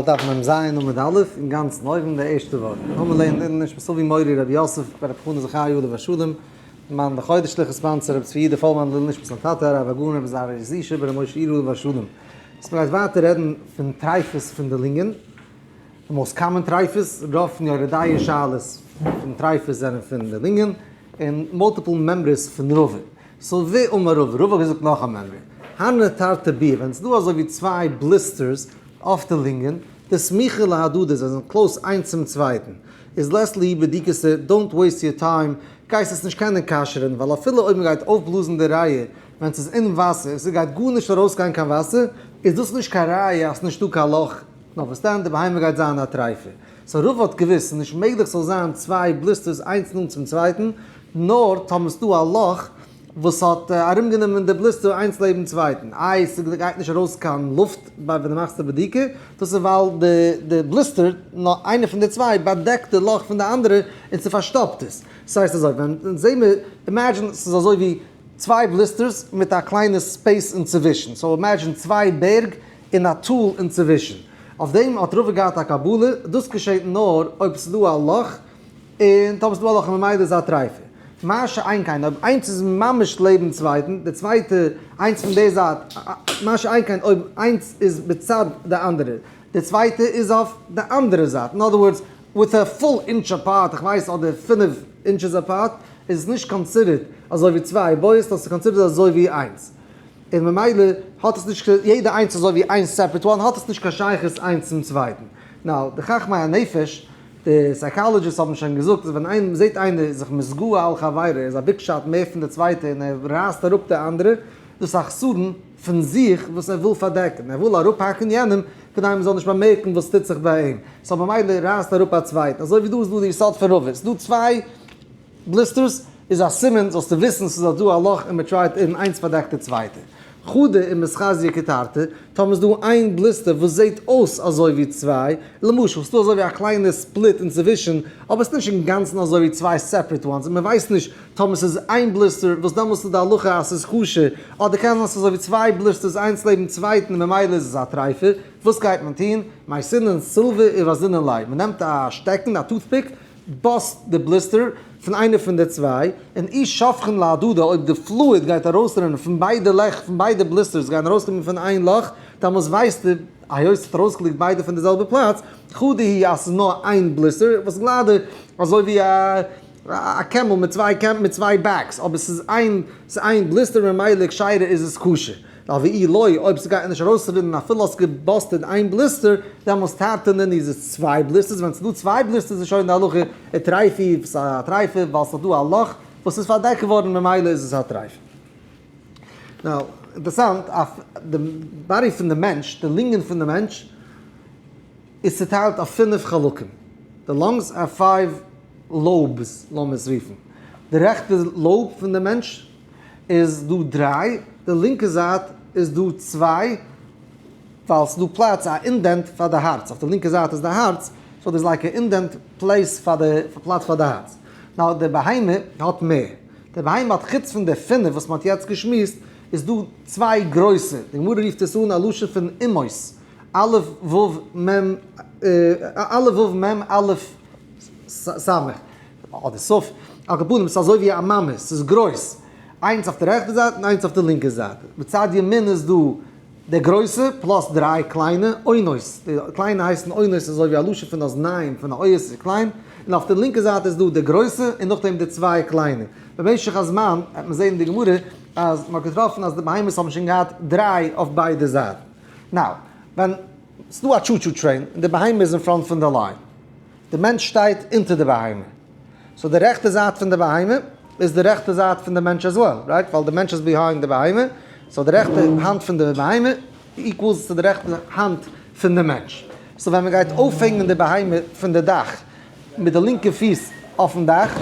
דף מ ז עמוד א', אינגאנצן אויבן די ערשטע ווארט. לאמיר לערנען לעילוי נשמת אבי מורי רבי יוסף בר רבי חנא זכריה עליו השלום, מיין חודש'ליכע sponsor רבי צבי יהודה פאלמאן לעילוי נשמת זיין טאטע הרב הגאון רבי זרח זישע בר' משה אירא עליו השלום. אז מ'גייט ווייטער רעדן פון טרייפות פון די לונגען, די most common טרייפות, רוב פון יורה דעה שאלות פון טרייפות זענען פון די לונגען, און multiple מימרות פון רבא. so ואמר רבא, רבא האט געזאגט נאך א מימרא, הני תרתי ביעי, ווען ס'איז דא אזוי ווי צוויי blisters אויף די לונגען, דסמיכי להדדי, זיי זענען close איינס צום צווייטן, איז לית להו בדיקתא, don't waste your time, גייסט עס נישט קענען כשר'ן, ווייל אפילו אויב מ'גייט אויפבלאזן די ריאה ווען ס'איז אין וואסער, ס'גייט גארנישט ארויסגיין קיין וואסער, איז דאס נישט קיין ראיה אז ס'נישטא קיין לאך, נאר וואס דען, די בהמה גייט זיין א טרייפע. so רבא האט געוואוסט ס'איז נישט מעגליך ס'זאל זיין צוויי blisters איינס נאנט צום צווייטן, נאר טאמער ס'דא א לאך וואס האט ארומגענומען די blister איינס לעבן צווייטן, איי ס'גייט נישט ארויס קיין לופט ביי ווען דו מאכסט די בדיקה, דאס איז ווייל די blister, נאר איינע פון די צוויי, באדעקט די לאך פון די אנדערע און ס'פארשטאפט עס. ס'הייסט אזוי, ווען זעהן מיר, imagine ס'איז אזוי ווי צוויי blisters מיט א קליינע space אינצווישן, so imagine צוויי בערג און א טאל אינצווישן. אויף דעם האט רבא געהאט א קבלה, דאס געשעט נאר אויב ס'איז דא א לאך, און טאמער ס'איז דא א לאך ממילא איז א טרייפה. מה שאין כן אויב איינס איז ממש לעבן צווייטן, די צווייטע איינס פון די זייט, מה שאין כן אויב איינס איז בצד די אנדערע, די צווייטע איז אויף די אנדערע זייט, in other words with a full inch apart, איך ווייס אדער 5 inches apart, איז עס נישט considered אזוי ווי צוויי בועות, נאר ס'איז considered אזוי ווי איינס. און ממילא האט עס נישט, יעדע איינס אזוי ווי איין separate one, האט עס נישט קיין שייכות איינס צום צווייטן. now, די חכמי הנפש, די psychologists האבן שוין געזאגט אז ווען איינער זעט איינער זיך מתגאה על חברו, ער איז א big shot מער פון די צווייטע און ער רייסט אראפ די אנדערע, דאס איז א חסרון פון זיך וואס ער וויל פארדעקן, ער וויל אראפהאקן יענעם כדי מען זאל נישט באמערקן וואס טוט זיך ביי אים, so ממילא רייסט אראפ א צווייטן, אזוי ווי דא איז דא די יסוד פון רבא, ס'איז דא צוויי blisters איז א סימן זאלסטו וויסן ס'איז דא א לאך און מ'טרייט און איינס פארדעקט די צווייטע. חדא ומיתחזיא כתרתי, טאמער איז דא איין blister וואס זעט אויס אזוי ווי צוויי, למשל ס'דא אזוי ווי א קליינע split אינצווישן, אבער ס'איז נישט אינגאנצן אזוי ווי צוויי separate ones און מ'ווייסט נישט טאמער ס'איז איין blister וואס דעמאלטס איז די הלכה אז ס'איז כשר, אדער קען זיין ס'איז אזוי ווי צוויי blisters איינס לעבן צווייטן און ממילא איז עס א טרייפע, וואס גייט מען טון? מייתינן סילבא ובזינן ליה, מ'נעמט א שטעקן, א toothpick, bust די blister פון איינע פון די צוויי, און אי שפכין להדדי אויב די fluid גייט ארויסרינען פון ביידע לעך פון ביידע blisters גייען ארויסקומען פון איין לאך, דאמאלס ווייסטו היות ס'האט ארויסגעליקט ביידע פון די זעלבע פלאץ, חדא היא אז ס'איז נאר איין blister, וואס גליידער אזוי ווי א א camel מיט צוויי מיט צוויי backs, אבער ס'איז איין ס'איז איין blister ממילא כשרה איז עס כשר. ווייל ואי לא, אויב ס'גייט נישט ארויסרינען אפילו האסט געבאסטעד איין blister, דעמאלס תרתי נינהו איז עס צוויי blisters, ווען ס'איז דא צוויי blisters איז שוין די הלכה וטריפה ס'איז א טרייפה ווייל ס'איז דא א לאך וואס איז פארדעקט געווארן ממילא איז עס א טרייפה. now, אינטערעסאנט, אויף די body פון די מענטש, די לונגען פון די מענטש, איז צוטיילט אויף פינף חלקים, די lungs are five lobes לאמיר עס רופן, די רעכטע lobe פון די מענטש איז דא דריי, די לינקע זייט איז דא צוויי, ווייל ס'איז דא פלאץ א indent פאר די הארץ, אויף די לינקע זייט איז די הארץ, so דאס like א indent place פאר די פלאץ פאר די הארץ. now די בהמה האט מער, די בהמה האט חוץ פון די פינף וואס מ'האט יעצט געשמועסט, איז דא צוויי גרויסע, די גמרא רופט עס אן א לשון פון אמות, א' ו' מ', א' ו' מ' א' ס'. אדער סוף, על כל פנים ס'איז אזוי ווי א מאמע, ס'איז גרויס, איינס אויף די רעכטע זייט און איינס אויף די לינקע זייט, מצד ימין איז דא די גרויסע plus דריי קליינע אונות, די קליינע הייסן אונות אזוי ווי א לשון פון אזניים פון א אויער ס'איז קליין, און אויף די לינקע זייט איז דא די גרויסע און נאכדעם די צוויי קליינע, במשך הזמן וועט מען זען אין די גמרא אז מ'האט געטראפן אז די בהמות האבן שוין געהאט דריי אויף ביידע זייטן. now, ווען ס'איז דא א choo-choo train און די בהמה איז אין front פון די line, די מענטש שטייט אונטער די בהמה, so די רעכטע זייט פון די בהמה איז די רעכטע זייט פון די מענטש as well, right? ווייל די מענטש איז behind די בהמה, so די רעכטע האנט פון די בהמה equals צו די רעכטע האנט פון די מענטש. so ווען מען גייט אויפהענגען די בהמה פון די דאך מיט די לינקע פיס אויפן דאך,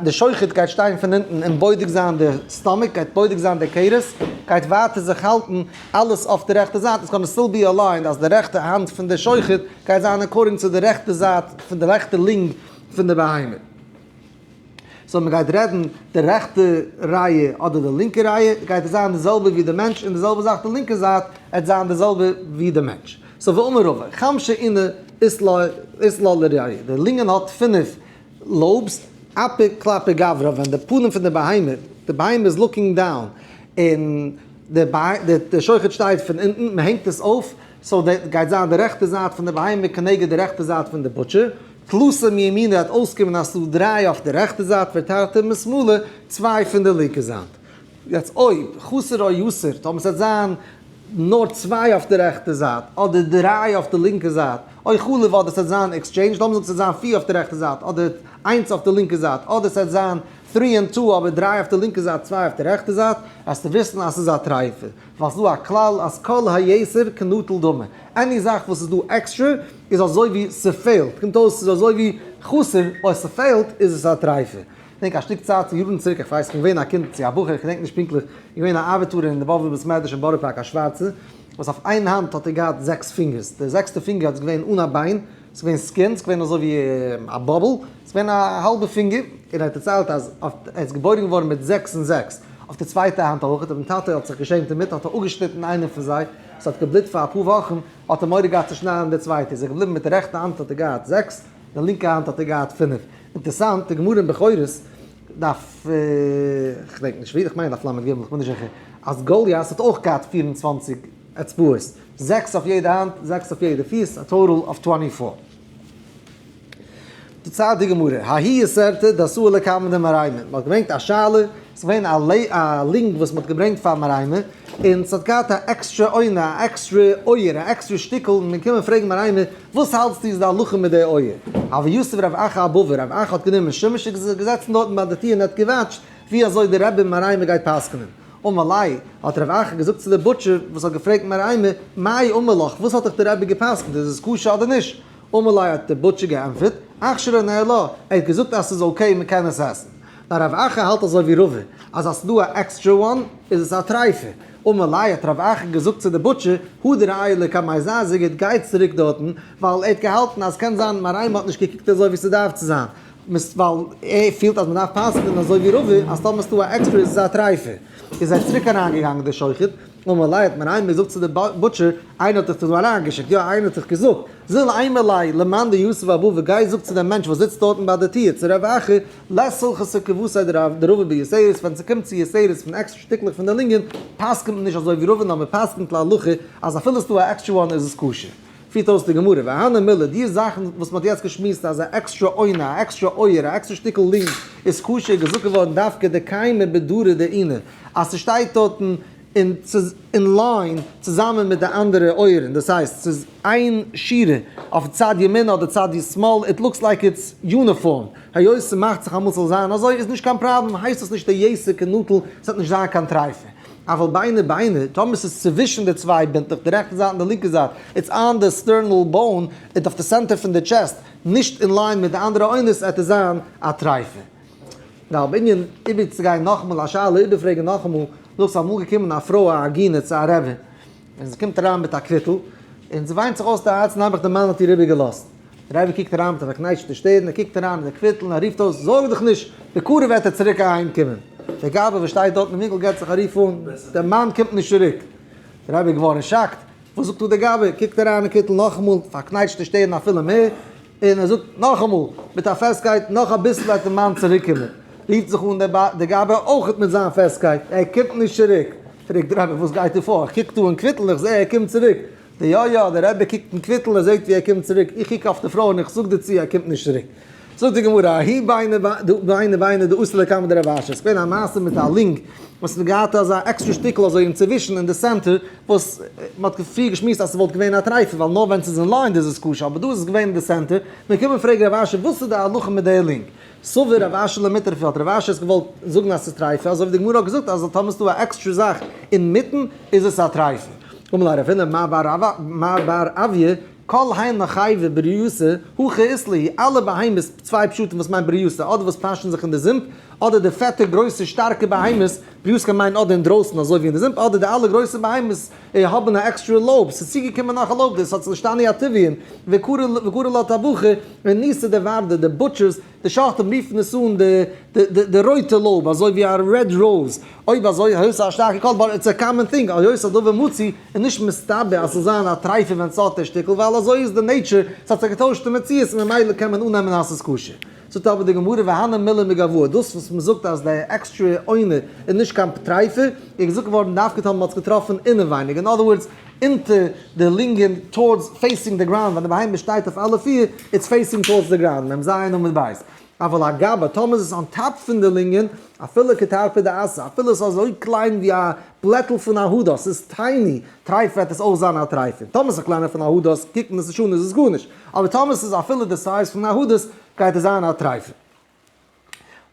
די שוחט גייט שטיין פון אונטן און בודק זיין די stomach, גייט בודק זיין די כרס, גייט ווייטער זיך האלטן אלעס אויף די רעכטע זייט, it's gonna still be aligned אז די רעכטע האנט פון די שוחט גייט זיין according צו די רעכטע זייט פון די רעכטע lung פון די בהמה. so מען גייט רעדן די רעכטע רייע אדער די לינקע רייע גייט עס זיין די זעלבע ווי די מענטש און די זעלבע זאך די לינקע זייט עט זיין די זעלבע ווי די מענטש. So ואמר רבא, חמשא אוני אית לה לריאה, די לונגען האט פינף lobes, אפי כלפי גברא, ווען די פנים פון די בהמה, די בהמה איז looking down, און די שוחט שטייט פון אונטן, מען הענגט עס אויף, so די גייט זיין די רעכטע זייט פון די בהמה כנגד די רעכטע זייט פון די butcher, תלתא מימינא וועט אויסקומען אז ס'דא דריי אויף די רעכטע זייט ותרתי משמאלא, צוויי פון די לינקע זייט. יעצט אויב חסר או יתר, טאמער ס'וועט זיין נאר צוויי אויף די רעכטע זייט, אדער דריי אויף די לינקע זייט, או חליף אדער ס'וועט זיין exchange, לאמיר זאגן ס'וועט זיין פיר אויף די רעכטע זייט, אדער איינס אויף די לינקע זייט, אדער ס'וועט זיין three and two אבער דריי אויף די לינקע זייט צוויי אויף די רעכטע זייט, וועסטו וויסן אז ס'איז א טרייפה, ווייל ס'איז דא א כלל אז כל היתר כנטול דמי, any זאך וואס איז דא עקסטרע איז אזוי ווי ס'פעלט, קומט אויס ס'איז אזוי ווי חסר, אויב ס'פעלט איז עס א טרייפה. כ'דענק א שטיק צייט, יארן צוריק, איך ווייס, כ'בין געווען א קינד צו א בחור, כ'דענק נישט פונקטליך, איז געווען א ארבעטארער אין די באבובער בית מדרש אין בארא פארק, א שווארצער, וואס אויף איין האנט האט ער געהאט זעקס פינגערס, די זעקסטע פינגער האט געווען אן א ביין, ס'איז געווען skin, ס'איז געווען אזוי ווי א bubble, ס'איז געווען א האלבע פינגער, און ער האט דערציילט אז אויף, ער איז געבוירן געווארן מיט זעקס און זעקס, אויף די צווייטע האנט אויך, און טאטע האט זיך געשעמט דערמיט, האט ער אפגעשניטן איינע פון זיי, ס'האט געבלוט פאר אפאר וואכן, האט ער מורא געהאט צו שניידן די צווייטע, איז ער געבליבן מיט די רעכטע האנט האט ער געהאט זעקס, די לינקע האנט האט ער געהאט פינף. אינטערסאנט, די גמרא אין בכורות, דף, כ'דענק נישט ווי, כ'מיין דף ל"ג, כ'בין נישט זיכער, אז גוליית האט אויך געהאט 24 אצבעות, זעקס אויף יעדע האנט, זעקס אויף יעדע פיס, א total of 24. דערציילט די גמרא, ההיא יתרתא דאתאי לקמיה דמרימר, מען האט געברענגט א שאלה, ס'איז געווען א לונג וואס מען האט געברענגט פאר מרימר, און ס'האט געהאט א עקסטרע אונה, א עקסטרע אויער, א עקסטרע שטיקל, און מען קומען פרעגן מרימר, וואס האלטסטו איז די הלכה מיט די אויער? הוה יתיב רב אחא אבבא, רב אחא האט גענומען שמש און זיך געזעצן דארטן ביי די טיר און האט געוואטשט ווי אזוי די רבי מרימר גייט פסק'נען. אמר ליה, האט רב אחא געזאגט צו די butcher וואס האט געפרעגט מרימר, מאי אמר לך, וואס האט דיך די רבי געפסק'נט, איז עס כשר אדער נישט? אמר ליה האט דער butcher געענטפערט, אכשרה ניהלה, ער האט געזאגט אז ס'איז okay מ'קען עס עסן. נאר רב אחא האלט אזוי ווי רבא, אז אז ס'דא א עקסטרע one איז עס א טרייפה. אמר ליה האט רב אחא געזאגט צו די butcher, הדר עייל לקמיה זיי אזוי גוט גיי צוריק דארטן, ווייל ער האט געהאלטן אז קען זיין מרימר האט נישט געקוקט אזוי ווי ס'דארף צו זיין, ווייל ער פילט אז מ'דארף פסק'נען אזוי ווי רבא אז טאמער ס'דא א עקסטרע איז עס א טרייפה. איז ער צוריק אריינגעגאנגען דער שוחט, אמר ליה האט מרימר געזאגט צו די butcher, איינער האט דיך דא אריינגעשיקט, יא איינער האט דיך געזאגט, זיל אימא ליה למאן דיתיב אבבא, גיי זאג צו דעם מענטש וואס זיצט דארטן ביי די טיר, צו רב אחא, לית הלכתא כוותיה דרבא ביתרות, ווען ס'קומט צו יתרות פון עקסטרע שטיקלעך פון די לונגען, פסק'נט מען נישט אזוי ווי רבא נאר מען פסק'נט להלכה אז אפילו ס'דא א עקסטרע one איז עס כשר. פירט אויס די גמרא, והני מילי, די זאכן וואס מ'האט יעצט געשמועסט אז א עקסטרע אונה, א עקסטרע אויער, א עקסטרע שטיקל לונג איז כשר, געזאגט געווארן דווקא דקיימא בדרא דאונא, אז ס'שטייט דארטן און ס'איז אין line צוזאמען מיט די אנדערע אויערן, דאס הייסט ס'איז איין שורה אויף צד ימין אדער צד שמאל, it looks like it's uniform, היות ס'מאכט זיך אמאל ס'זאל זיין אזוי איז נישט קיין פראבלעם, הייסט עס נישט די יתר כנטול, ס'וועט נישט זיין קיין טרייפה. אבל ביני ביני, טאמער ס'איז צווישן די צוויי בינטלעך, די רעכטע זייט און די לינקע זייט, it's on the sternal bone, און אויף די center פון די chest, נישט אין line מיט די אנדערע אונות, עט עס זיין א טרייפה. נאר בענין איבערצוגיין נאכאמאל א שאלה איבערפרעגן נאכאמאל, זאגט ס'איז אמאל געקומען א פרוי א עגונה צו א רבי, און זי קומט אריין מיט א קוויטל, און זי וויינט זיך אויס די הארץ, נעבעך די מאן האט איר איבערגעלאזט. דער רבי קוקט אריין מיט א פארקנייטשטע שטערן, ער קוקט אריין אין די קוויטל און ער רופט אויס, זארג דיך נישט, בקרוב וועט ער צוריק אהיים קומען. דער גבאי וואס שטייט דארט אין ווינקל געבט זיך א רוף אן, דער מאן קומט נישט צוריק. דער רבי איז געווארן shocked, וואס זאגט דא דער גבאי? קוקט אריין אין קוויטל נאכאמאל, פארקנייטשטע שטערן אפילו מער, און ער זאגט נאכאמאל, מיט א פעסטקייט, נאך אביסל וועט דער מאן צוריקקומען. רופט זיך אן דער גבאי אויך מיט זיין פעסטקייט, ער קומט נישט צוריק. פרעגט דער רבי, וואס גייט דא פאר? איך קוק דא אין קוויטל און איך זע ער קומט צוריק. די יא יא, דער רבי קוקט אין קוויטל און זעט ווי ער קומט צוריק, איך קוק אויף די פרוי און איך זאג דיר צו ער קומט נישט צוריק. זאגט די גמרא, ההיא ביני ביני דאתו לקמיה דרב אשי, עס איז געווען א מעשה מיט א לונג וואס האט געהאט אזא עקסטרע שטיקל אזוי אינצווישן אין די center, וואס מען האט פריער געשמועסט אז ס'וואלט געווען א טרייפה ווייל נאר ווען ס'איז אין line איז עס כשר, אבער דא איז עס געווען אין די center, מען קומען פרעגן רב אשי וואס איז די הלכה מיט די לונג? סבר רב אשי למיטרפה האט רב אשי עס געוואלט זאגן אז ס'איז טרייפה, אזוי ווי די גמרא האט געזאגט אז טאמער ס'איז דא א עקסטרע זאך אינמיטן איז עס א טרייפה. אמר ליה רב הונא מר בר אביה, כל היינו חייבי בריותא, הכי אית להו, אלע בהמות, צוויי פשטים וואס מיינט בריותא, אדער וואס פאשען זיך אין די זומפ, אדער די פעטע גרויסע שטארקע בהמות בריאות קען מיינען אדער אינדרויסן אזוי ווי אין די זומפ אדער די אלע גרויסע בהמות האבן א עקסטרע lobe, ס'איז צוגעקומען נאך א lobe, דאס האט זיך נשתנו הטבעיים, וקרי לה טבחי, אוניתא דוורדא, די butchers, די שוחטים רופן עס אן די רויטע lobe, אזוי ווי א red rose, אויב אזוי היות ס'איז א שטארקע קול, but it's a common thing, היות הדבר מצוי, איז נישט מסתבר אז ס'זאל זיין א טרייפה ווען ס'האט די שטיקל, ווייל אזוי איז די nature, ס'האט זיך געטוישט די מציאות און ממילא קען מען אננעמען אז ס'איז כשר. זאגט אבער די גמרא והני מילי מגואי, דאס וואס מ'זאגט אז די עקסטרע אונה איז נישט קיין טרייפה, איז געזאגט געווארן דווקא טאמער מ'האט עס געטראפן אינעווייניג, אין other words, אונטער די לונגען towards facing the ground, ווען די בהמה שטייט אויף אלע פיר, it's facing towards the ground, מ ז עמוד ב'. אבל אגבא, טאמער איז עס on top פון די לונגען, אפילו כטרפא דאסא, אפילו עס איז אזוי קליין ווי א בלעטל פון א הדס, ס'איז tiny, טרייף וועט עס אויך זיין א טרייף. און טאמער ס'איז קלענער פון א הדס, קוקט מען עס נישט אן איז עס גארנישט. אבער טאמער ס'איז אפילו די size פון א הדס, גייט עס זיין א טרייף.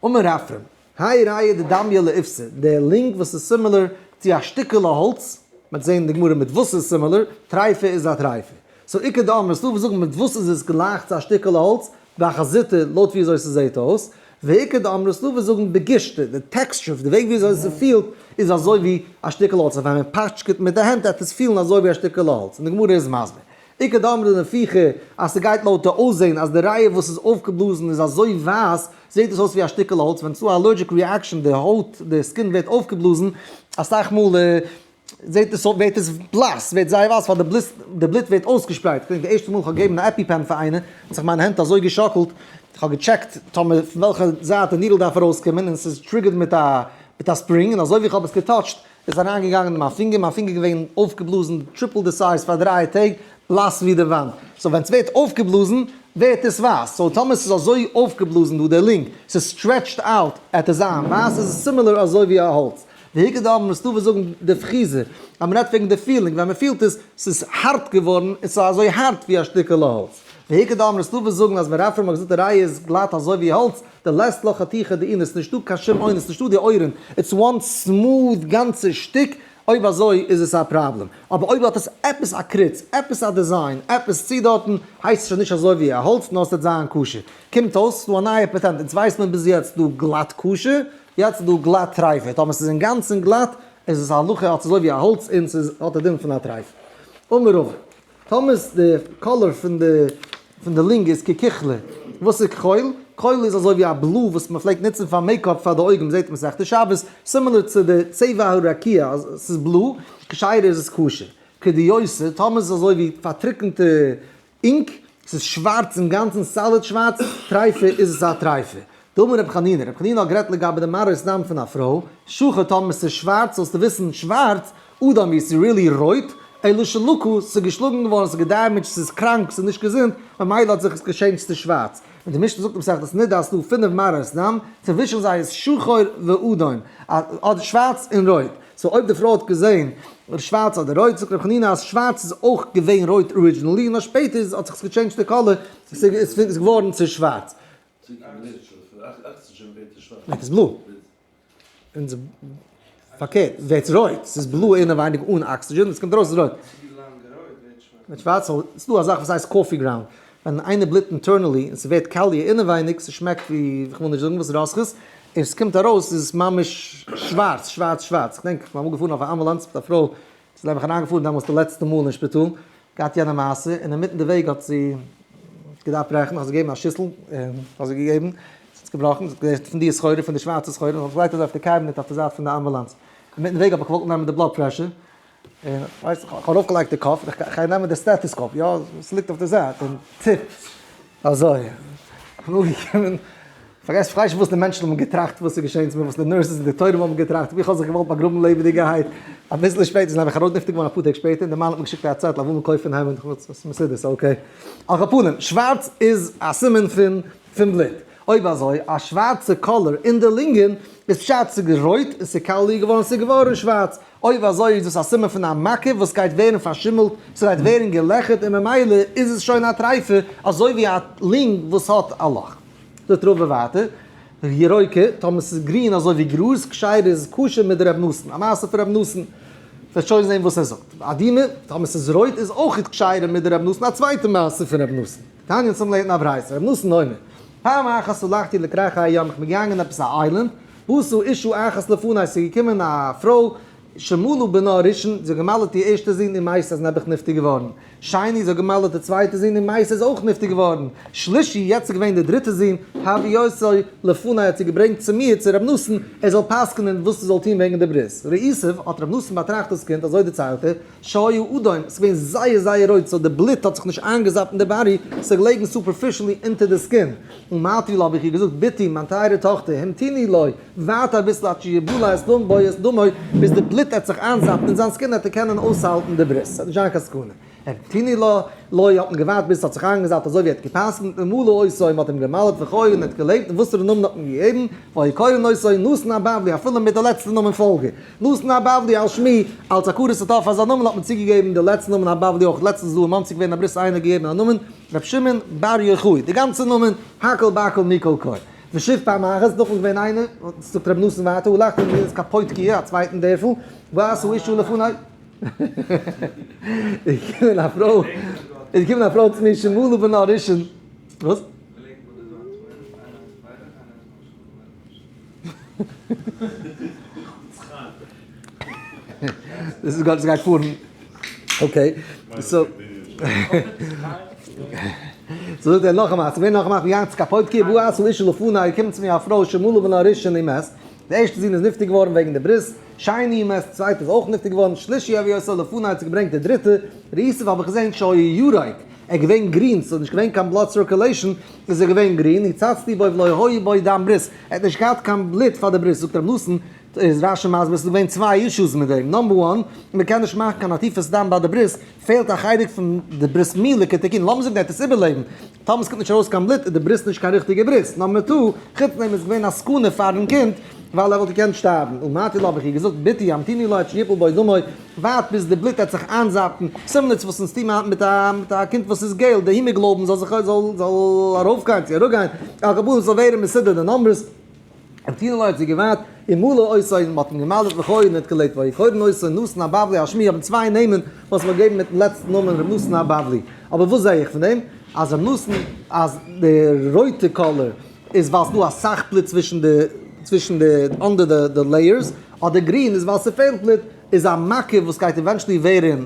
אמר רפרם, האי ריעא דדמיא לאיפסא, די לונג וואס איז similar צו א שטיקעלע האלץ, מ'וועט זען אין די גמרא מיט וואס ס'איז similar, טרייפה איז א טרייפה. so איכא דאמרי, ס'דא וואס זאגן מיט וואס איז עס גלייך צו א שטיקעלע האלץ, בחזותא, לויט ווי אזוי ס'זעט אויס, ואיכא דאמרי, ס'דא וואס זאגן בגישתא, די texture, די וועג ווי אזוי ס'פילט איז אזוי ווי א שטיקל האלץ, און ווען מ'פאטשקעט מיט די הענט וועט עס פילן אזוי ווי א שטיקעלע האלץ, און די גמרא איז מסביר. איכא דאמרי נפיחא, אז ס'גייט לויט די אויסזען אז די ריאה וואס איז אויפגעבלאזן איז אזוי ווייס, זעט עס אויס ווי א שטיקל האלץ, ווען ס'דא א allergic reaction די הויט, די skin ווערט אויפגעבלאזן, אסאך מאל זעט עס אויס ווערט עס בלאס, ווערט זייער ווייס ווייל די בלוט ווערט אויסגעשפרייט, כ'דענק די ערשטע מאל כ'האב געגעבן א EpiPen פאר איינער, האט זיך מיינע הענט אזוי געשאקלט, כ'האב געטשעקט טאמער פון וועלכע זייט די needle דארף ארויסקומען, און ס'איז triggered מיט א מיט א spring, און אזוי ווי כ'האב עס געטאטשט איז אריינגעגאנגען אין מיין פינגער, מיין פינגער געווען אויפגעבלאזן triple די size פאר 3 טעג, בלאס ווי די וואנט, so ווען ס'ווערט אויפגעבלאזן ווערט עס ווייס, so טאמער ס'איז אזוי אויפגעבלאזן דא די לונג, ס'איז stretched out, עט עס זיין ווייס, איז עס similar אזוי ווי א האלץ. ואיכא דאמרי ס'דא וואס זאגן דפחיזא, אז מ'רעדט וועגן די feeling, ווען מ'פילט עס, ס'איז הארט געווארן, און ס'איז אזוי הארט ווי א שטיקעלע האלץ. ואיכא דאמרי ס'דא וואס זאגן אז ווען רפרם האט געזאגט די ריאה איז גלאט אזוי ווי האלץ, דלית לה חתיכה דאונה, ס'איז נישטא קיין שום אונה, ס'איז נישטא די אויערן, it's one smooth גאנצע שטיק, אויב אזוי איז עס א פראבלעם. אבער אויב האט עס עפעס א קריץ, עפעס א design, עפעס צו דארטן, הייסט עס שוין נישט אזוי ווי א האלץ, נאר ס'וועט זיין כשר. קומט אויס, ס'דא א נייע פאטענט, אונז ווייסט מען ביז יעצט דא גלאט כשר, יעצט איז דא גלאט טרייפה, טאמער ס'איז אינגאנצן גלאט, איז עס א הלכה האט אזוי ווי א האלץ און ס'איז האט א דין פון א טרייפה. אמר רבא, טאמער איז די color פון די פון די לונג איז ככוחלא, וואס איז כחול? כחול איז אזוי ווי א blue וואס מ'פלעגט נוצן פאר makeup פאר די אויגן, מ'זעט מסכת שבת, similar צו די צבע הרקיע, אז ס'איז blue, כשרה איז עס כשר. כדיותא, טאמער איז עס אזוי ווי פארטריקענטע ink, ס'איז שווארץ אינגאנצן solid שווארץ, טרייפה איז עס א טרייפה. דאמר רבי חנינא, רבי חנינא האט גערעדט לגבי די מראית דם פון א פרוי, שחור טאמער ס'איז שווארץ זאלסטו וויסן שווארץ, אדום ווי ס'איז really רויט, אלא שלקה, ס'איז געשלאגן געווארן, ס'איז געדעמעדזשט, ס'איז קראנק, ס'איז נישט געזונט, ממילא האט זיך עס געטשעינדזשט צו שווארץ. און די משנה זאגט אין מסכת נדה אז ס'דא פינף מראית דם, צווישן זיי איז שחור ואדום, אדער שווארץ און רויט. so אויב די פרוי האט געזען שווארץ אדער רויט, זאגט ר' חנינא אז שווארץ איז אויך געווען רויט originally, נאר שפעטער האט זיך עס געטשעינדזשט די color, ס'איז געווארן צו שווארץ. ווערט עס blue. פארקערט, ווערט עס רויט, ס'איז blue אינעווייניג אן אקסידזשען, עס קומט ארויס איז רויט. ווערט שווארץ, so ס'איז דא א זאך וואס הייסט coffee ground, ווען איינער בלוט internally און ס'ווערט קאליע אינעווייניג, ס'שמעקט ווי, כ'וויל נישט זאגן וואס, רותחת, און ס'קומט ארויס איז עס ממש שווארץ, שווארץ, שווארץ. כ'דענק כ'בין אמאל געפארן אויף א אמבולאנס מיט א פרוי, ס'איז נעבעך אריינגעפארן דעמאלטס די לעצטע מאל אין שפיטאל, געהאט יענע מעשה, און אינמיטן די וועג האט זי געדארפט ברעכן, כ'האב זי געגעבן א שיסל, און כ'האב זי געגעבן, זי האט געבראכן, זי האט געזען פון די סחורה, פון די שווארצע סחורה, און כ'האב עס געלייגט אזוי אויף די cabinet אויף די זייט פון די אמבולאנס. אינמיטן וועג האב איך געוואלט נעמען די blood pressure, און ווייסט, איך האב ארויפגעלייגט די cuff, איך גיי נעמען די stethoscope, יא, עס ליגט אויף די זייט, און טיפ, אזוי, איך בין אנגעקומען, פארגעס, איך ווייס נישט וואס די מענטשן האבן געטראכט וואס איז געשען צו מיר, וואס די nurses און די דאקטוירים האבן געטראכט, איך האב זיך געוואלט באגראבן לעבעדיגערהייט, אביסל שפעטער איז נעבעך ארויס נפטר געווארן אפאר טעג שפעטער, און די מאן האט מיר געשיקט א צעטל אוואו מען קויפט פון העמד, איך מסודר, ס'איז okay. על כל פנים, שווארץ איז א סימן פון פון בלוט. אויב אזוי, א שווארצע color אין די לונגען איז פשט ס'איז רויט און ס'איז קאליע געווארן, ס'איז געווארן שווארץ. אויב אזוי איז דאס א סימן פון א מכה וואס גייט ווערן פארשימלט, ס'גייט ווערן געלעכערט און ממילא איז עס שוין א טרייפה, אזוי ווי א לונג וואס האט א לאך. זאגט רבא ווייטער, ירוקה, טאמער ס'איז גרין אזוי ווי גראז, כשרה איז כשר מדרבי נתן, א מעשה פון רבי נתן, וועסט שוין זען וואס ער זאגט. אדומה, טאמער ס'איז רויט איז אויך כשרה מדרבי נתן, א צווייטע מעשה פון רבי נתן. תניא צום לערנען א ברייתא, רבי נתן אומר, פעם אחת הלכתי לכרך הים, איך בין געגאנגען עפעס א island, באתה אשה אחת לפני, ס'איז געקומען א פרוי, שמלו בנה הראשון, זי האט געמל'עט איר ערשטע זון ומתה איז נעבעך נפטר געווארן. שני, זי האט געמל'עט די צווייטע זון ומתה איז אויך נפטר געווארן. שלישי, יעצט איז געווען די דריטע זון, הביאה אותו לפני האט זי געברענגט צו מיר, צו ר' נתן, ער זאל פסק'נען וואס זי זאל טון וועגן די ברית. ראיתיו, האט ר' נתן באטראכט דאס קינד, אזוי דערציילט ער, שהיה אדום, ס'איז געווען זייער זייער רויט, so די בלוט האט זיך נישט איינגעזאפט אין די body, ס'איז געלעגן superficially אונטער די skin. אמרתי לה האב איך איר געזאגט, בתי, מיין טייערע טאכטער, המתיני לו, ווארט אביסל עד שיבלע את דמו את דמו, ביז די בלוט עט זיך איינזאפן אין זיין skin עט ער קענען אויסהאלטן די ברית, ס'וועט נישט זיין קיין סכנה. המתיני לו, לו האט מען געווארט ביז ס'האט זיך איינגעזאפט אזוי ווי ער האט גע'פסק'נט, ומלו אותו, מ'האט אים גע'מל'ט וחי און ער האט געלעבט, און וואסערע נאמען האט מען געגעבן, והיו קורין אותו נתן הבבלי, אפילו מיט די לעצטע נאמען פאלגע, נתן הבבלי על שמי, אלס הכרת הטוב פאר זיין נאמען האט מען צוגעגעבן די לעצטע נאמען הבבלי אויך, לעצטנס איז דא אין מאנסי געווען א ברית איינער געגעבן א נאמען, ר' שמעון בר יוחאי, די גאנצע נאמען, הכל בכל מכל כל. ושוב פעם אחת, נאכמאל געווען איינער, זאגט ר' נתן ווייטער, הלכתי למדינת קפוטקיא, א צווייטן דערפל, ועשו אישו לפני. איז געקומען א פרוי, איז געקומען א פרוי צו מיר שמלו בנה הראשון, וואס? דאס איז גאט גייט פארן. okay, so so זאגט ער נאכאמאל, ס'געווען נאכאמאל ווי יענץ קאפויטקי וואו אסו איש לפני, קומט צו מיר א פרוי שמלו בנה הראשון ומת, די ערשטע זון איז נפטר געווארן וועגן די ברית, שני ומת, די צווייטע איז אויך נפטר געווארן, שלישי הביאה אותו לפני האט זי געברענגט די דריטע, ראיתיו האב איך געזען שהיה ירוק, ער איז געווען גרין, ס'איז נישט געווען קיין blood circulation, איז ער געווען גרין, הצצתי בו ולא היה בו דם ברית, ער האט נישט געהאט קיין בלוט פאר די ברית, זאגט ר' נתן, איז רשי מסביר ס'איז געווען צוויי issues מיט דעם, number one, מען קען נישט מאכן קיין עטיפת דם ביי די ברית, פעלט א חלק פון די ברית מילה כתיקון, לאמיר זאגן ער האט עס איבערלעבן, טאמער ס'קומט נישט ארויס קיין בלוט איז די ברית נישט קיין ריכטיגע ברית, number two, חוץ דעם איז געווען א סכנה פארן קינד, ווייל ער וואלט געקענט שטארבן, אמרתי לה האב איך איר געזאגט, בתי המתיני לו עד שיפול בו דמו, ווארט ביז די בלוט העט זיך איינזאפן, similar צו וואס אונז טוהן היינט מיט א מיט א קינד וואס איז געל, די הימעגלאובין זאל זיך זאל זאל ארויפגיין צו אראפגיין, על כל פנים ס'זאל ווערן מסודר די numbers. המתיני לו האט זי געווארט, ומלו אותו און מ'האט אים געמל'ט וחי און ער האט געלעבט, והיו קורין אותו נתן הבבלי על שמי האבן צוויי נעמען וואס מ'האט געגעבן מיטן לעצטן נאמען ר' נתן הבבלי. אבער וואס זעה איך פון דעם? אז ר' נתן אז די רויטע color איז ווייל ס'דא אסאך בלוט צווישן די צווישן די under די layers, אדער גרין איז ווייל ס'פעלט בלוט, איז א מכה וואס גייט eventually ווערן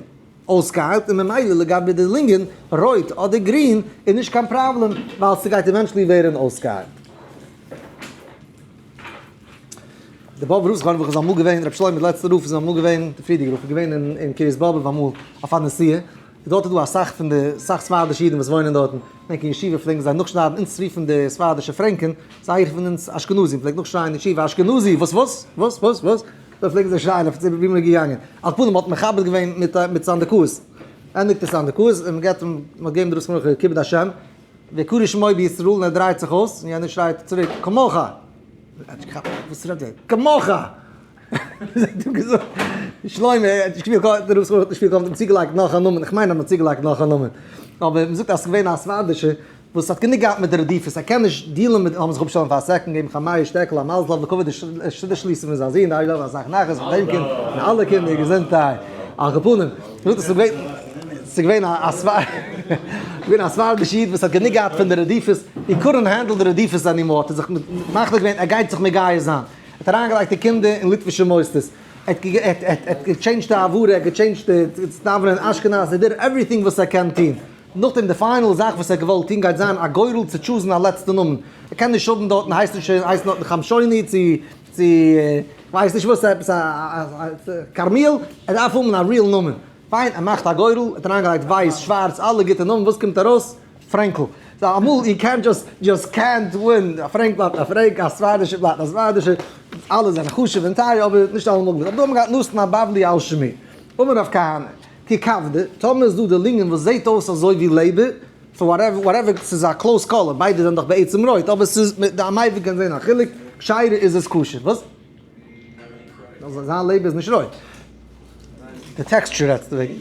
אויסגעהיילט און ממילא לגבי די לונגען, רויט אדער גרין, איז נישט קיין פראבלעם ווייל ס'גייט eventually ווערן אויסגעהיילט. די באבובער רב זכרונו לברכה איז אמאל געווען, רבי שלמה די לעצטע רב איז אמאל געווען, די פריערדיגע רב איז געווען אין קרית באבוב אמאל אויף א נסיעה, איז דארט איז דא אסאך פון די סאך ספרדישע אידן וואס וואוינען דארטן, געדענק אין ישיבה פלעגן זיי נאכשניידן אונז רופן די ספרדישע פרענקען, זיי רופן אונז אשכנזים, פלעגט נאכשרייען אין ישיבה אשכנזי וואס וואס וואס וואס וואס, אזוי פלעגן זיי שרייען אויף ווי מען איז געגאנגען, על כל פנים מען האט מכבד געווען מיט מיט סנדקאות, ענדיגט די סנדקאות און מען געבט אים, מען האט געגעבן די רב זכרונו כיבוד השם, ויקרא שמו בישראל און ער דרייט זיך אויס און יענער שרייט צוריק כמוך! ער האט נישט געכאפט וואס רעדט ער, כמוך! האט אים געזאגט, שלמה, ער האט נישט געפילט דער רב זכרונו האט נישט געפילט אים צוגעלייגט נאך א נאמען, איך מיין אז מ'האט צוגעלייגט נאך א נאמען, אבער מ'זאגט אז ס'איז געווען א ספרדישע וואס האט גענוג געהאט מיט די רדיפות, ער קען נישט deal ן מיט, לאמיר זיך אפשטעלן פאר א second, געבן חמאי שטעקל א מזל טוב לכבוד די שידוך שליסן פון זיין זון, די איידעלע אסאך נחת פון דעם קינד און אלע קינדער, געזונטהייט, על כל פנים, מ'זאגט אז ס'איז געווען, ס'איז געווען א געווען א ספרדישע איד וואס האט גענוג געהאט פון די רדיפות, he couldn't handle די רדיפות anymore, האט ער זיך מחליט געווען ער גייט זיך מגייר זיין. ער האט אריינגעלייגט די קינדער אין ליטווישע מוסדות, ער האט גע change ט די הברה, ער האט גע change ט די דאווענען אין אשכנז, ער did everything וואס ער קען טון. נאכדעם די final זאך וואס ער האט געוואלט טון גייט זיין א גורל צו choose ן א לעצטע נאמען. ער קען נישט האבן דארטן הייסט נישט הייסן דארטן חמשוני צו צו כ'ווייס נישט וואס עפעס א כרמיאל, ער דארף האבן א real נאמען. פיין ער מאכט א גורל, ער האט אריינגעלייגט ווייס שווארץ אלע גוטע נאמען, וואס קומט ארויס? פרענקל. so אמאל יו קענט just just קענט ווין, א פרענק בלייבט א פרענק, א ספרדישע בלייבט א ספרדישע, אלע זענען חשוב און טייער אבער נישט אלעמאל גוט. אבער דא האט מען געהאט נתן הבבלי על שמי. אמר רב כהנא, ככבדא, טאמער איז דא די לונגען וואס זעהט אויס אזוי ווי לעבער, for whatever whatever ס'איז א close color, ביידע זענען דאך בעצם רויט, אבער ס'איז די המבין קען זעהן א חילוק, כשרה איז עס כשר. וואס? זיין לעבער איז נישט רויט. די texture רעדסטו וועגן.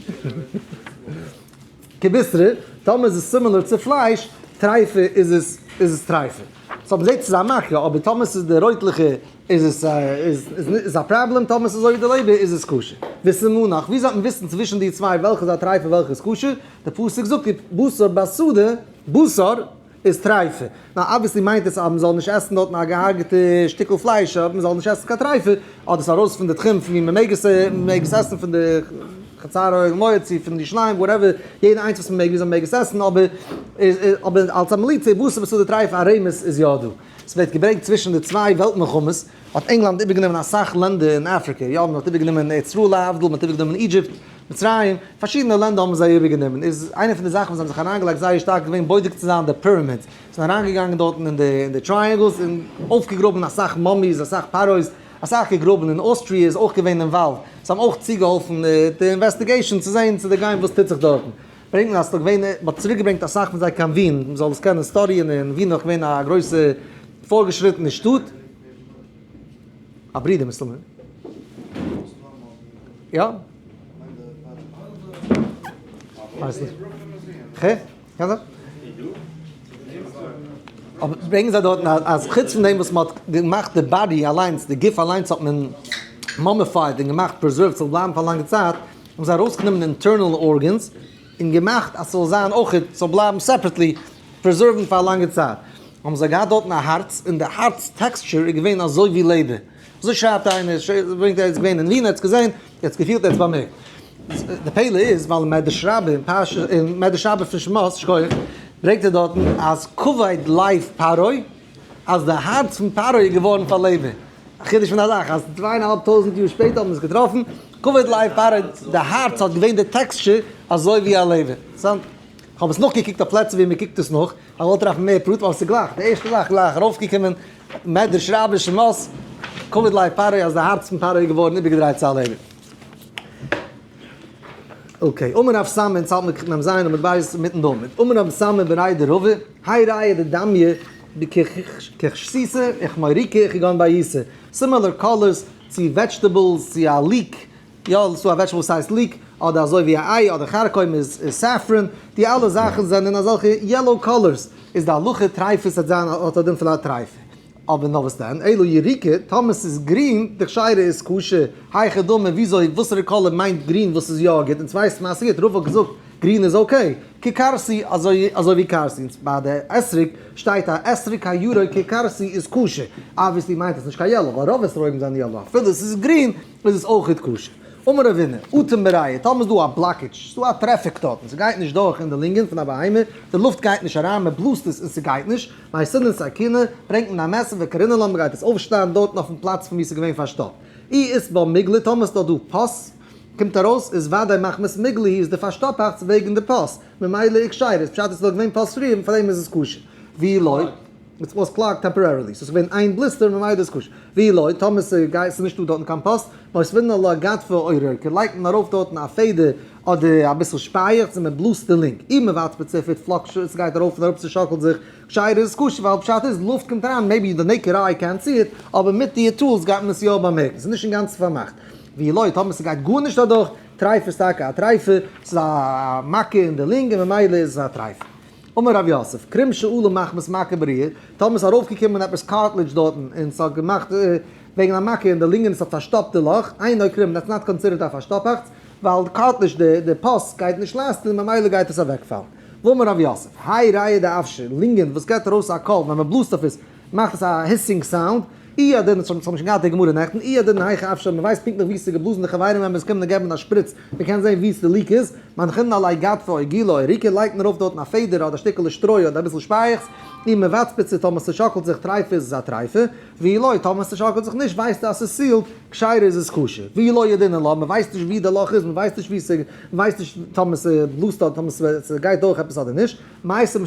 כבשרא, טאמער איז עס similar צו פלייש, טריפה, איז עס איז עס טריפה. so מ'זעט ס'איז א מכה, אבער טאמער ס'איז די רויטליכע איז עס איז איז א פראבלעם, טאמער ס'איז אזוי ווי די לעבער איז עס כשר. וסימנך, ווי זאל מען וויסן צווישן די צוויי וועלכע איז א טריפה וועלכע איז כשר? די פסוק זאגט בשר בשדה, בשר. איז טרייפה. נאר obviously מיינט עס אז מ'זאל נישט עסן דארטן א געהארגעטע שטיקל פלייש, אבער מ'זאל נישט עסן קיין טרייפה, אדער ס'איז ארויס פון די תחום פון ווי מ'מעג עס, מ'מעג עס עסן פון די חצר אוהל מועד צו פון ירושלים, whatever, יעדע איינס וואס מ'מעג וויאזוי מ'מעג עס עסן, אבער אבער אלס א מליצה בשר בשדה טרייפה א רמז איז יא דא. ס'ווערט געברענגט צווישן די צוויי וועלט מלחמות האט ענגלאנד איבערגענומען אסאך לענדער אין אפריקע, יא מ'האט איבערגענומען ארץ ישראל להבדיל, מ'האט איבערגענומען Egypt, מצרים, פארשידענע לענדער האבן זיי איבערגענומען, איז איינע פון די זאכן וואס זיי האבן זיך אריינגעלייגט זייער שטארק געווען בודק צו זיין די pyramids, זיי זענען אריינגעגאנגען דארטן אין די אין די triangles און אויפגעגראבן אסאך mummies, אסאך פרעה'ס, אסאך געגראבן, און אוסטריע איז אויך געווען involved, זיי האבן אויך צוגעהאלפן די investigation צו זען צו דערגיין וואס טוט זיך דארטן. ברענגט מען אז ס'איז געווען, מ'האט צוריקגעברענגט אסאך פון זיי קיין ווין, מ'זאל עס קענען study ען, און ווין איז נאך געווען א גרויסע פארגעשריטענע שטאט. א ברודער מסתמא. יא? ווייס נישט. ח? קען זיין. אבער ברענגען זיי דארטן אז חוץ פון דעם וואס מ'האט געמאכט די body אליינס, די גוף אליינס האט מען mummified און געמאכט preserved ס'זאל בלייבן פאר א לאנגע צייט, האבן זיי ארויסגענומען די internal organs און געמאכט אז ס'זאל זיין אויך, ס'זאל בלייבן separately preserved פאר א לאנגע צייט. האבן זיי געהאט דארטן א הארץ, און די הארץ texture איז געווען אזוי ווי לעבער. אזוי שרייבט איינער, ברענגט ער איז געווען אין ווין, ער האט עס געזען, ער האט עס געפילט, ער האט עס באמערקט. די פלא איז, ווייל אין מדרש רבה, אין פרשה, אין מדרש רבה פון שמות, שכוח, ברענגט ער דארטן אז כבד לב פרעה, אז די הארץ פון פרעה איז געווארן פאר לעבער. א חידוש פון א זאך, אז צוויי און א האלב טויזנט יאר שפעטער האט מען עס געטראפן, כבד לב פרעה, די הארץ האט געווען די texture אזוי ווי א לעבער. אינטערעסאנט. כ'האב עס נאכגעקוקט אויף פלעצער ווי מ'קוקט עס נאך, איך וואלט טרעפן מער פרטים, אבער ס'איז גלייך, די ערשטע זאך גלייך ארויפגעקומען, מדרש רבה שמות, כבד לב פרעה אז די הארץ פון פרעה איז געווארן איבערגעדרייט צו א לעבער. okay, אמר רב סמא, אונז האלט מיר מ"ז עמוד ב' מיטן ד', אמר רב סמא בריה דרבא, האי ריעא דדמיא ככסיסא וכמוריקא כגון ביעתא, similar colors צו vegetables צו א leek, יא, ס'דא א vegetable וואס הייסט leek, אדער אזוי ווי א איי, אדער חרקום איז saffron, די אלע זאכן זענען אזעלכע yellow colors, איז די הלכה טרייפה ס'וועט זיין האט א דין פון א טרייפה. אבער נאר וואס דען, אלא יריקא, טאמער ס'איז גרין, די כשרה איז כשר, היכי דמי, וויאזוי, וואסערע color מיינט גרין וואס איז יא גוט, אונז ווייסט מען אז ס'גוט, רבא האט געזאגט גרין איז okay, ככרסי, אזוי אזוי ווי קרסי, אונז ביי די אתרוג שטייט א אתרוג הירוק ככרסי איז כשר, obviously מיינט עס נישט קיין yellow, ווייל רוב אתרוגים זענען yellow, אפילו ס'איז גרין איז עס אויכעט כשר. אמר רבינא, אטום בריעא, טאמער איז דא א blockage, ס'איז דא א traffic דארטן, ס'גייט נישט דורך אין די לונגען פון א בהמה, די לופט גייט נישט אריין, מ'בלאזט עס און ס'גייט נישט, מייתינן סכינא, ברענגט מען א מעסער וקרינן לה, מ'גייט עס אויפשניידן דארטן אויפן פלאץ פון וואו ס'איז געווען פארשטאפט. אי אית בה מיגלא, טאמער ס'איז דארט דא pus, קומט ארויס, איז וודאי מחמת מיגלא איז די פארשטאפאכטס וועגן די pus, ממילא אכשרה, איז פשט עס איז דארט געווען pus פריער און פארדעם איז עס כשר. ואי לא. It was clogged temporarily, ס'איז געווען איין blister ממילא איז כשר. ואי לא, טאמער ס'גייט ס'איז נישטא דארטן קיין pus, מותבינן עלה גדפא או רורקא, לייגט מען ארויף דארטן א פעדער אדער אביסל שפייעכץ און מען בלאזט די לונג. אי מבצבצא it fluctuates, ס'גייט ארויף און אראפ ס'שאקלט זיך, כשרה איז כשר ווייל פשט איז לופט קומט אריין maybe די naked eye קענט סי איט, אבער מיט די tools גייט מען עס יא באמערקן, ס'איז נישט אינגאנצן פארמאכט. ואי לא, טאמער ס'גייט גארנישט אדורך, טרייף איז טאקע א טרייפה, ס'איז א מכה אין די לונג און ממילא איז עס א טרייפה. אמר רב יוסף, קרום שעלה מחמת מכה בריאה, טאמער ס'איז ארויפגעקומען עפעס cartilage דארטן און ס'האט געמאכט וועגן א מכה אין די לונגען און ס'האט פארשטאפט די לאך, אינו כרום, that's not considered א פארשטאפאכטס, ווייל די cartilage, די pus גייט נישט last ן און ממילא גייט עס אוועקפאלן. ואמר רב יוסף, האי ריעא דאוושא, לונגען וואס געבט ארויס א קול ווען מ'בלאזט אויף עס, מאכט עס א hissing sound, אי הדין, דאס האבן מיר שוין געהאט די גמרא נעכטן, אי הדין היכא אוושא, מען ווייסט פונקטליך וואו עס איז געבלאזן, די חברים ווען עס קומען און געבן א שפריץ, מען קען זען וואו די leak איז, מנחינן עליה גדפא או גילא או רורקא, לייגט מען ארויף דארטן א פעדער אדער א שטיקעלע שטרוי אדער אביסל שפייעכץ, אי מבצבצא טאמער ס'שאקלט זיך טרייפה איז עס א טרייפה, ואי לא טאמער ס'שאקלט זיך נישט ווייסטו אז ס'איז sealed, כשרה איז עס כשר, ואי לא ידעינן לה, מען ווייסט נישט וואו די לאך איז, מען ווייסט נישט וואו ס'איז, מען ווייסט נישט טאמער ס'בלאזט אדער טאמער ס'גייט דורך עפעס אדער נישט, מייתי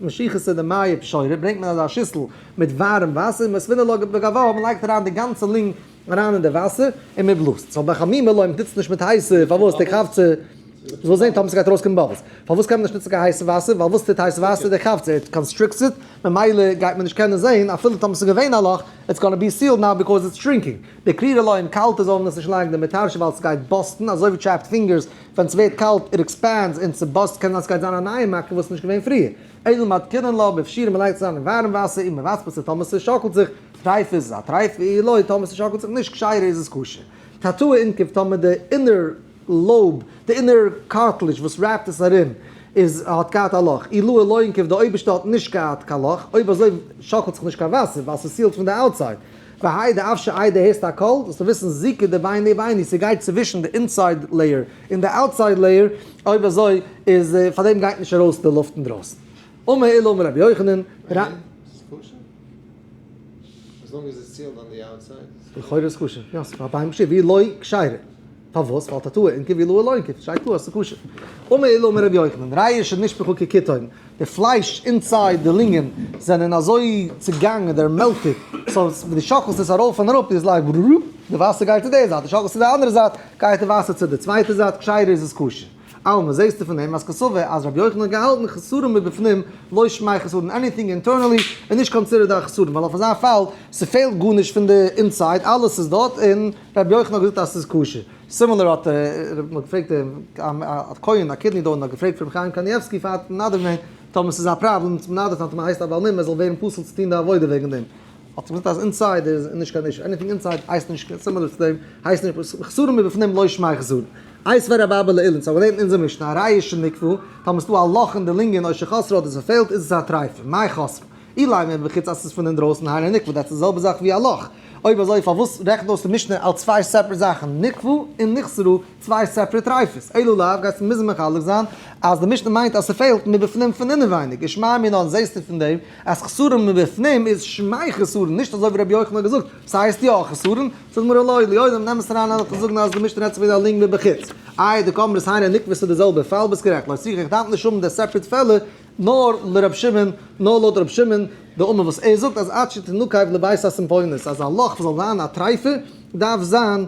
משיחתא דמיא פשורא, ברענגט מען אזא שיסל מיט ווארעם וואסער, ומותבינן לה בגווה, מען לייגט אריין די גאנצע לונג אריין אין די וואסער, און מען בלאזט. סאו בחמימא לא, מען טוט עס נישט מיט הייסע, פארוואס? דחווצא, זאל זען טאמער ס'גייט ארויסקומען bubbles. פארוואס קען מען נישט נוצן קיין הייסע וואסער? ווייל וואס טוט הייסע וואסער? דחווצא, it constricts it, ממילא גייט מען נישט קענען זען, אפילו טאמער ס'איז געווען א לאך, it's gonna be sealed now because it's shrinking. בקרירי לא, אין קאלטע זאל מען עס נישט לייגן דמטרשא ווייל ס'גייט burst ן, אזוי ווי chapped fingers, ווען ס'ווערט קאלט it expands און ס' burst קען זיין ס'גייט זיין א נייע מכה וואס איז נישט געווען פריער. אלא מדכינן לה בפשירא מ'לייגט עס אריין אין ווארעם וואסער און מבצבצא טאמער ס'שאקלט זיך, טרייף איז עס א טרייף ואי לא טאמער ס'שאקלט זיך נישט כשרה איז עס כשר. תתאה אינקוב טאמער די inner lobe, די inner cartilage וואס wrap ט עס ארום. איז האט געהאט א לאך, עילאה לא ינקיף די אויבערשטע האט נישט געהאט קיין לאך, אויב אזוי שאקלט זיך נישט קיין וואסער ווייל ס'איז sealed פון די outside. והאי דאוושא איי די הערסט א קול, זאלסטו וויסן זיקא דביני וביני, ס'גייט צווישן די inside layer און די outside layer, אויב אזוי איז פארדעם גייט נישט ארויס די לופט אינדרויסן. אמר עולא אמר רבי יוחנן, לכאורה איז כשר, יא ס'איז פאר בהמה כשר, ואי לא כשרה, פארוואס? ווייל תתאה אינקי ועילאה לא אינקי, שטייט קלאר אז ס'איז כשר. אמר עולא אמר רבי יוחנן, ריאה שנשפכה כקיתון, די פלייש inside די לונגען זענען אזוי צעגאנגען, they're melted, so ווען דו שאקלסט עס ארויף און אראפ איז like בררררר, די וואסער גייט צו די זייט, דו שאקלסט צו די אנדערע זייט גייט די וואסער צו די צווייטע זייט, כשרה איז עס כשר. אלמא זעסטו פון דעם אז קסבר אז רבי יוחנן האט געהאלטן חסרון מבפנים לא שמיה חסרון, anything internally איז נישט considered א חסרון, ווייל אויף אזא פאל ס'פעלט גארנישט פון די inside אלעס איז דארט און רבי יוחנן האט געזאגט אז ס'איז כשר. similar האט מען געפרעגט א כהן א kidney donor האט געפרעגט פון רבי חיים קנייבסקי פאר האט מנדב געווען טאמער ס'איז א פראבלעם צו מנדב זיין טאמער הייסט א בעל מום ער זאל ווערן פסול צו טון די עבודה וועגן דעם האט ער געזאגט אז inside איז נישט קיין issue anything inside הייסט נישט similar צו דעם הייסט נישט חסרון מבפנים לא שמיה חסרון. איתיביה רב אבא לעולא ס'האט געלערנט אין אונזער משנה ריאה שנקבה טאמער ס'דא א לאך אין די לונגען או שחסרה אדער ס'פעלט איז עס א טרייפה מאי חסרה אילימא מבחוץ אז ס'איז פון אינדרויסן היינו נקבה that's די זעלבע זאך ווי א לאך. אויב אזוי פארוואס רעכנט אויס די משנה אלס צוויי separate זאכן נקבה און נחסרה צוויי separate טריפות? אלא לאו גייסטו מוזן מחלק זיין אז די משנה מיינט אז ס'פעלט מבפנים פון אינעווייניג ושמע מינה זעסטו פון דעם אז חסרון מבפנים איז שמיה חסרון נישט אזוי ווי רבי יוחנן האט געזאגט ס'הייסט יא חסרון זאגט מיר לא לעולם נעם עס אריין אז זאגן אז די משנה רעדט זיך וועגן א לונג מבחוץ איי דקאמרת היינו נקבה ס'איז די זעלבע פאל ביסט גערעכט לא צריכא איך דארף נישט האבן די separate פעלער נאר לרב שמעון, נאר לויט רב שמעון, דאמר וואס ער זאגט אז עד שתנקב לבית הסימפונית, אז א לאך וואס זאל זיין א טרייפה, דארף זיין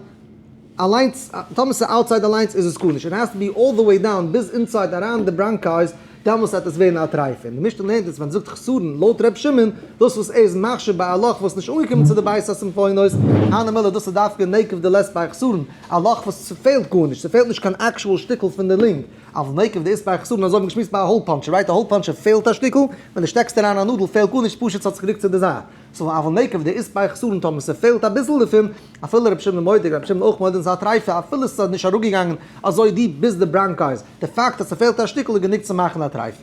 אליינס, טאמער ס'איז outside אליינס איז עס גארנישט, it has to be all the way down ביז inside אריין די bronchis, דעמאלס וועט עס ווערן א טרייפה. און די משנה לערנט אונז ווען זאגט חסרון לויט רב שמעון, דאס וואס ער איז מכשיר ביי א לאך וואס איז נישט אנגעקומען צו די בית הסימפונית, הני מילי דאס איז דווקא נקב דלית ביה חסרון, א לאך וואס ס'פעלט גארנישט, ס'פעלט נישט קיין actual שטיקל פון די לונג, אבל נקב דאית ביה חסרון אזוי האבן געשמועסט ביי א hole puncher right א hole puncher פעלט א שטיקל, ווען די שטעקסט אריין א נאדל פעלט גארנישט פשוט ס'האט זיך גערוקט צו די זייט, so אבל נקב דאית ביה חסרון טאמער ס'פעלט אביסל דערפון, אפילו רבי שמעון מודה רבי שמעון אויך מודה און ס'איז א טרייפה אפילו ס'איז נישט אראפגעגאנגען אזוי deep ביז די bronchis, די פאקט אז ס'פעלט א שטיקל איז גענוג צו מאכן א טרייפה.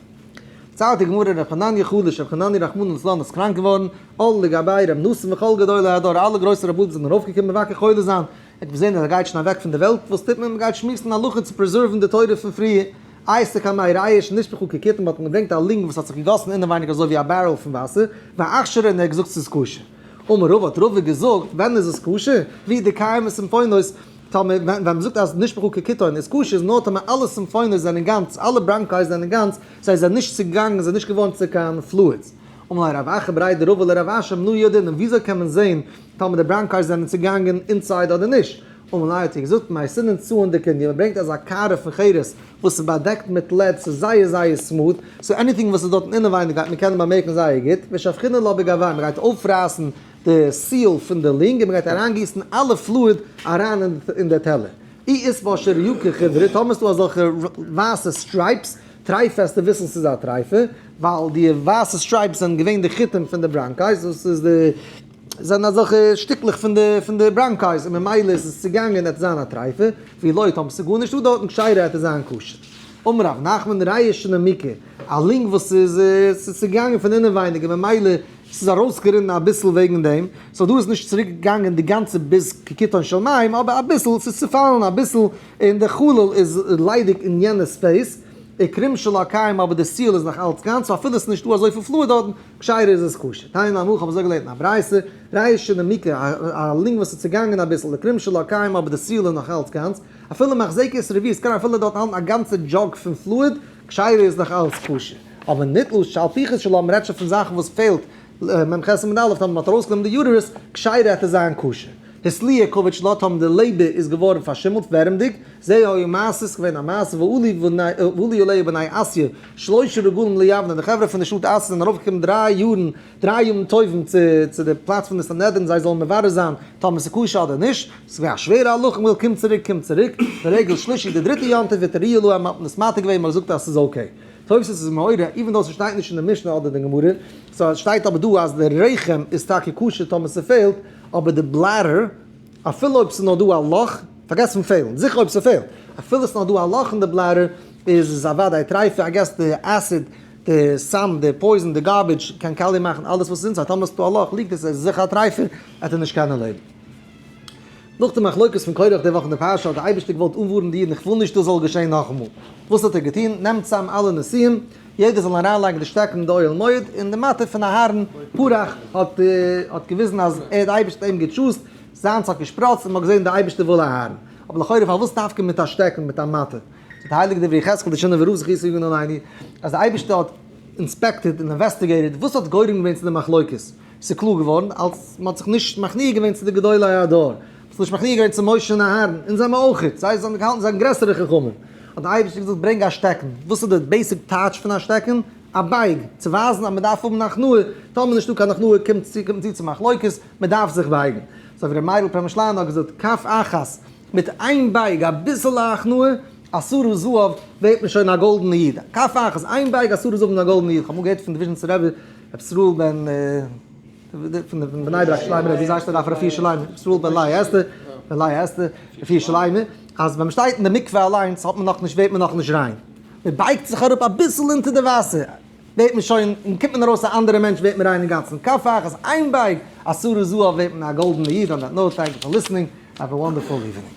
ציילט די גמרא ר' חנניה חלש ר' חנניה רחמנא לצלן איז קראנק געווארן, עלו לגביה ר' נתן וכל גדולי הדור אלע גרויסע רבנים זענען ארויפגעקומען מבקר חולה זיין, ער האט געזען אז ער גייט שוין אוועק פון די וועלט, וואס טוט מען? מען גייט שמועסן הלכה צו preserve ן די תורה פון פריער. אייתי קמיה ריאה שנשפכה כקיתון, מען האט אים געברענגט א לונג וואס האט זיך געגאסן אינעווייניג אזוי ווי א barrel פון וואסער, ואכשרה און ער האט געזאגט ס'איז כשר. אמר רבא האט רבא געזאגט, ווען איז עס כשר? והוא דקיימי סימפונות, טאמער ווען מען זאגט אז נשפכה כקיתון איז כשר איז נאר טאמער אלע סימפונות זענען גאנץ, אלע bronchi זענען גאנץ, זיי זענען נישט צוגאנגען, זיי זענען נישט געווארן צו קיין fluids. אמר ליה רב אחא בריה דרבא לרב אשי מנא ידעינן, וויאזוי קען מען זען טאמער די bronchi זענען צוגאנגען inside אדער נישט. אמר ליה האט ער געזאגט מייתינן צאן דקוניא, מען ברענגט אזא קערה פון חרס וואס איז באדעקט מיט lead ס'איז זייער זייער smooth, so anything וואס איז דארטן אינעווייניג גייט מען קענען באמערקן זייער גוט, ושפכינן לה בגויה מען גייט אויפרייסן די seal פון די לונג און מען גייט אריינגיסן אלע fluid אריין אין די טעלער. אי אית בה שריוקי חדרי, טאמער איז דא אזעלכע ווייסע stripes, טרייפה וועסטו וויסן ס'איז א טרייפה, ווייל די ווייסע stripes זענען געווען די חוטים פון די bronchis, דאס איז די, זענען אזעלכע שטיקלעך פון די פון די bronchis, און ממילא איז עס צוגאנגען עט זיין א טרייפה, ואי לא טאמער ס'איז גארנישט דא דארטן כשרה עט עס זיין כשר. אמר רב נחמן ריאה שנמיקה, א לונג וואס איז ס'איז צוגאנגען פון אינעווייניג און ממילא ס'איז ארויסגערינען אביסל וועגן דעם, so דא איז נישט צוריק געגאנגען די גאנצע ביז כקיתון של מים, אבער אביסל, ס'איז צופאלן אביסל און די חלל איז ליידיג אין יענע space, וקרום שלה קיים אבער די seal איז נאך אלץ גאנץ, so אפילו עס איז נישטא אזויפיל fluid דארטן, כשרה איז עס כשר. תניא נמי הכי האב אזוי געלערנט אין א ברייתא, ריאה שנמיקה, א לונג וואס איז צעגאנגען אביסל, וקרום שלה קיים אבער די seal איז נאך אלץ גאנץ, אפילו מחזקת רביעית קען אפילו דארט האלטן א גאנצע jug פון fluid, כשרה איז נאך אלץ כשר. אבער ניטלו שלפוחית שלה, מ'רעדט שוין פון זאכן וואס פעלט, מ"ח עמוד א', טאמער מ'האט ארויסגענומען די uterus, כשרה עט עס זיין כשר. התליע כבד שלה טאמער די לעבער איז געווארן פארשימלט ווערעמדיג, זה היה מעשה, ס'איז געווען א מעשה, ועלו עליה בני אסיא שלשה רגלים ליבנה, די חברה פון די שטאט אסיא זענען ארויפגעקומען דריי יארן, דריי ימים טובים צו צו די פלאץ פון די סנהדרין זיי זאלן מברר זיין טאמער ס'איז כשר אדער נישט, ס'איז געווען א שווערע הלכה, מ'וויל קום צוריק קום צוריק, ורגל שלישי די דריטע יום טוב התירוה להם האט מען עס מתיר געווען, מ'האט געזאגט אז ס'איז okay. תוס' איז מעורר, even though ס'שטייט נישט אין די משנה אדער די גמרא, so שטייט אבער דא אז די רחם איז טאקע כשר טאמער ס'פעלט, אבער די bladder, אפילו אויב ס'איז נאר דא א לאך, פארגעס פון פעלן, זיכער אויב ס'פעלט, אפילו ס'איז נאר דא א לאך אין די bladder, איז עס אוודאי טרייפה, I guess די acid, די סם, די poison, די garbage קען קאליע מאכן אלעס וואס איז inside, טאמער ס'דא א לאך ליגט עס, עס איז זיכער א טרייפה, עט ער נישט קענען לעבן. נאך די מחלוקת פון קורח די וואך אין די פרשה האט די אייבערשטער געוואלט אנווארענען די אידן איך וויל נישט דאס זאל געשען נאכאמאל. וואס האט ער געטון? נעמט צאם אלע נשיאים, יעדער זאל אריינלייגן די שטעקן אין די אוהל מועד, און די מטה פון אהרן פרח האט האט געוויזן אז ער די אייבערשטער האט אים געטשוזט, זיינס האט געשפראצט און מען האט געזען די אייבערשטער וויל אהרן. אבער לכאורה פארוואס דווקא מיט א שטעקן מיט א מטה? זאגט די הייליגע דברי יחזקאל די שינאווער רב זכותו יגן עלינו אז די אייבערשטער האט inspected און investigated וואס האט גורם געווען צו די מחלוקת, ס'איז קלאר געווארן אלס מ'האט זיך נישט מכניע געווען צו די גדולי הדור, מ'האט זיך נישט מכניע געווען צו משה און אהרן, אונז זעמער אויכעט, זיי האבן געהאלטן זיי זענען גרעסערע חכמים, האט די אייבערשטער געזאגט ברענג א שטעקן, וואס איז די basic טייטש פון א שטעקן? א בייג, צו ווייזן אז מ'דארף האבן הכנעה, טאמער נישטא קיין הכנעה קומט צו קומט צו צו מחלוקת, מ'דארף זיך בייגן. אזוי ווי ר' מאיר'ל פרעמישלאנער האט געזאגט כף אחת, מיט איין בייג אביסעלע הכנעה, עשרה זהב, ווערט מען שוין א גאלדענע איד. כף אחת, איין בייג עשרה זהב און א גאלדענע איד. כ'האב אמאל געהערט פון די וויזשניצער רבי, רבי ישראל בן פון בני ברק שלמה רבי זיישטער דארף רפואה שלימה, רבי ישראל בן לאה אסתר, בן לאה אסתר, רפואה שלימה, אז ווען מ'שטייט אין די מקווה אליינס האט מען נאכנישט ווערט מען נאכנישט ריין. מ'בייגט זיך אראפ אביסל אונטער די וואסער, ווערט מען שוין, און קומט מען ארויס א אנדערע מענטש ווערט מען ריין אינגאנצן. כף אחת, איין בייג, עשרה זהב ווערט מען א גאלדענע איד. On that note, thank you for listening. Have a wonderful evening.